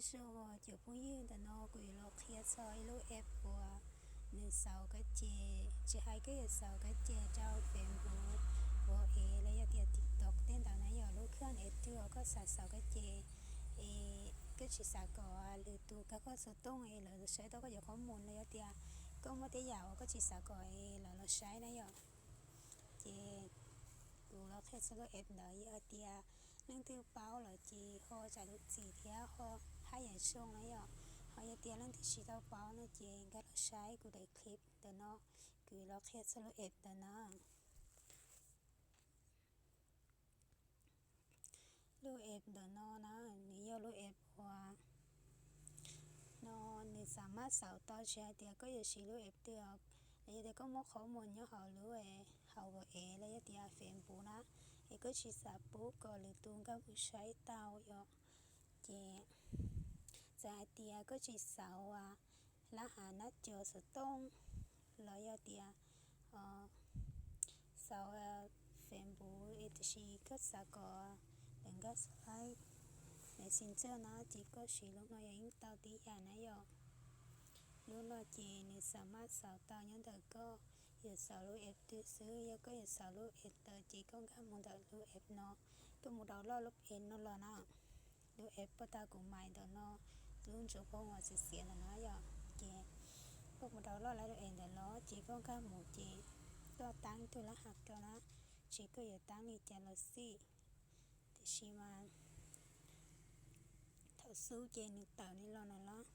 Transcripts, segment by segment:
Zoo, cov phooj ywg, ntawm no kuv yuav los qhia txog ib lub app uas nws xauv kab ces, tsis hais koj yuav xauv kab ces rau Facebook, WhatsApp los yog tias TikTok tej ntawd na yom, lub khaj es twg uas koj xav xauv kab ces es koj tsis xav kom lwm tus nkag koj xov tooj es lawv saib tau koj cov qhob mus los yog tias koj muaj tej yam uas koj tsis xav kom es lawv los saib na yom. Ces kuv los qhia txog lub app ntawd, yog hais tias leej twg paub lawm ces ho zam lub txim thiab ho haj yam zoo na yom. Ho yog tias leej twg tsis tau paub no ces nkag los saib kuv daim clip ntawm no, kuv los qhia txog lub app ntawm no. Lub app ntawm no na, nws yog lub app uas no nws xav maj xauv tau tsis hais tias koj yuav siv lub app twg, los yog tias koj muaj qhob mus nyob hauv lub, hauv WhatsApp los yog tias Facebook na, es koj tsis xav pub kom lwm tus nkag mus saib tau yom, ces txawm hais tias koj tsis xauv lab hav nab cov xov tooj los yog tias xauv Facebook es tiam sis koj xav kom lawv nkag xauv laib Messenger na ces koj siv lub no yog yeej tau tib yam na yom. Lub no ces nws xav maj xauv tau nyob ntawm koj yuav xauv lub app twg xwb. Yog koj yuav xauv lub app ntawd ces koj nkag mus ntawm lub app no, koj mus download lub app no los na. Lub app paj tag kuv mais ntawm no, lub ntsuav phooj uas xiav xiav ntawm no yom, ces koj mus download lub app ntawd los ces koj nkag mus ces koj tab tug lab hav rau na, ces koj yuav tab li cas los xij. Tiam sis mas thaum xub ces nws tawm li no los,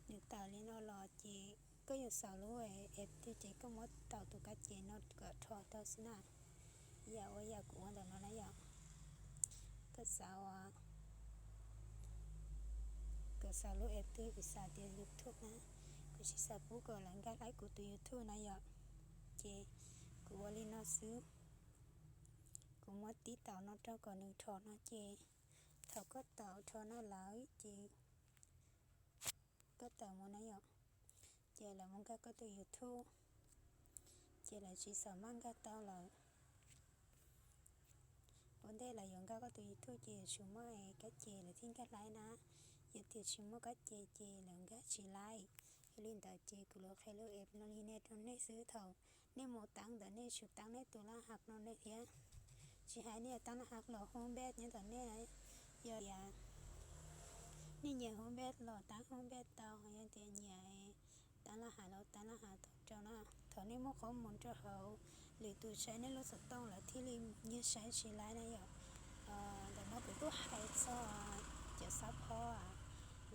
nws tawm li no los ces koj yuav xauv lub app twg ces koj muab tau tus kab ces no kom rho rau xwb na. Yam ua yam kuv ua ntawm no na yom. Koj xauv, koj xauv lub app twg, kuv xav tias YouTube na, kuv tsis xav pub kom lawv nkag laib kuv tus YouTube na yom. Ces kuv ua li no xwb, kuv muab tib taum no rau kom nws rho no ces thaum koj taum rho no lawm ces koj tawm mus na yom, ces lawv mus nkag koj tus YouTube, ces lawv tsis xav maj nkag tau lawm. Ua ntej lawv yuav nkag koj tus YouTube ces yuav tsum muaj kab ces lawv thiaj nkag laib na. Yog tias tsis muaj kab ces ces lawv nkag tsis laib. Yog li ntawd ces kuv los qhia lub app no li nej rau nej xwb. Thaum nej mus tab ntawd nej tsum tab nej tus lab hav no nej thiab. Tsis hais nej yuav tab lab hav los hu npej nyob ntawm nej, yog tias nej nyiam hu npej los tab hu npej tau, yog tias nyiam tab lab hav los tab lab hav tau rau na. Thaum nej muab qhob mus rau hauv lwm tus saib nej lub xov tooj lawv thiaj li nyiag saib tsis laib na yom. Ntawm no kuv twb hais txog cov xab phob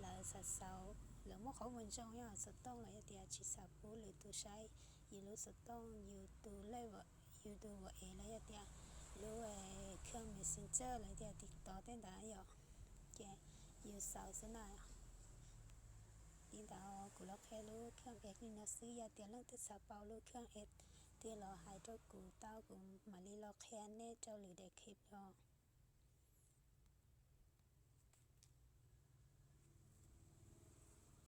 lawv xav xauv, lawv muab qhob mus ntsoov yog xov tooj los yog tias tsis xav pub lwm tus saib yus lub xov tooj, yus tus lej, yus tus WhatsApp los yog tias lub khaj Messenger los tias TikTok tej ntawd yom. Ces yus xauv xwb na. Li ntawd kuv los qhia lub khaj app li no xwb, yog tias leej twg xav paub lub khaj app twg los hais rau kuv tau, kuv mam li los qhia nej rau lwm daim clip os.